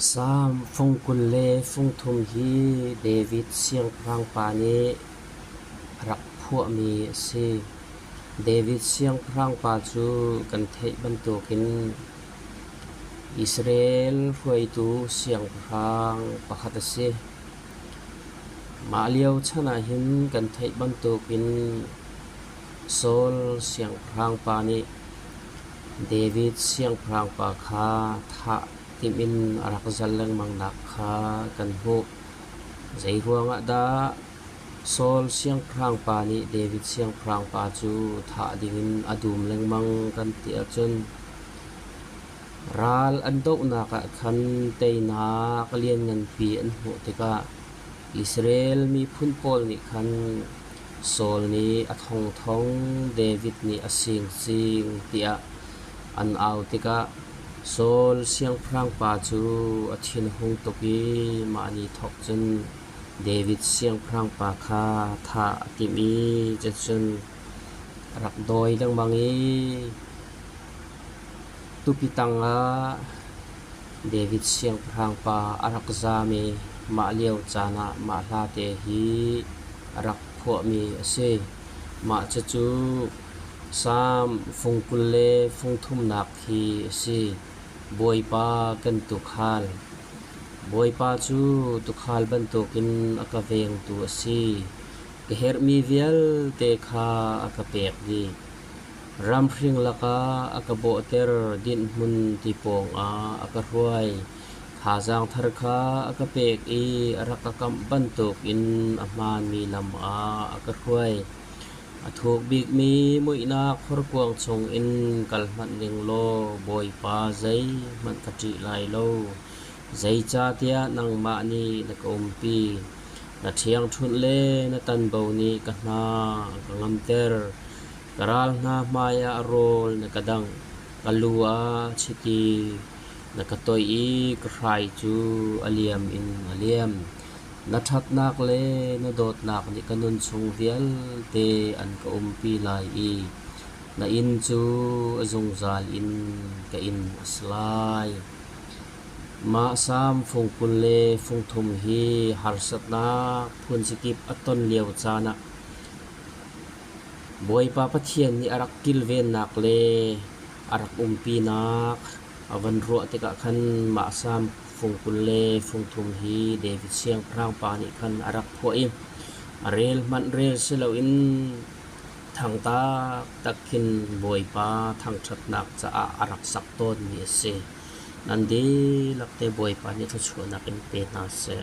Salm fung 20 le fung thum hi David siangpahrang pa nih a rak phuahmi a si. David siangpahrang pa cu kan theih bantukin Israel hruaitu siangpahrang pakhat a si. Mah lio chan ahhin kan theih bantukin Saul siangpahrang pa nih David siangpahrang pa kha thah timh in a rak zalh lengmangnak kha kan hmuh. Zeiruang ah dah Saul siangpahrang pa nih David siangpahrang pa cu thah dingin a dum lengmang kan ti ahcun ral an dohnak ah khan teinak liannganpi an hmuh tikah Israel miphun pawl nih khan Saul nih a thongthong, David nih a singcing tiah an au tikah Saul siangpahrang pa cu a thin a hung tuk i mah ni thawk cun David siangpahrang pa kha thah a timh i cucun a rak dawi lengmang i tupi tangah David siangpahrang pa a rak zaam i mah lio caan ah mah hla te hi a rak phuahmi a si. Mah cucu Salm fung 20 le fung thumnak hi a si. Bawipa kan tuukhal. Bawipa cu tuukhal bantukin a ka vengtu a si. Ka herhmi vialte kha a ka pek dih. Ramhring lakah a ka bawhter, dinhhmun ti pawngah a ka hruai. Thazaang thar kha a ka pek i a rak ka kamh bantukin a hmaanmi lam ah a ka hruai. A thuk bikmi muihnak horkuang chungin kal hmanh ning law Bawipa zeihmanh ka ṭih lai lo. Zeicahtiah nangmah nih na ka umpi. Na ṭhiangṭhunh le na tanbo nih ka hna a ka ngamter. Ka ral hna hmaiah rawl na ka dangh, ka lu ah chiti na ka toih i ka hrai cu a liam in a liam. Na ṭhatnak le na dawtnak nih ka nun chung vialte an ka umpi lai i na inn cu a zungzal in ka inn a si lai. Mah Salm fung 20 le fung thum hi harsatnak phunzakip a ton lio caan ah Bawipa Pathian nih a rak kilvennak le a rak umpinak a van ruah tikah khan mah Salm fung 20 le fung thum hi David siangpahrang pa nih khan a rak phuah i a rel hmanh rel si loin thang taktak khin Bawipa thangṭhatnak caah a rak sak tawnmi a si. Nan dihlak te Bawipa nih thluachuahnak in pe hna seh.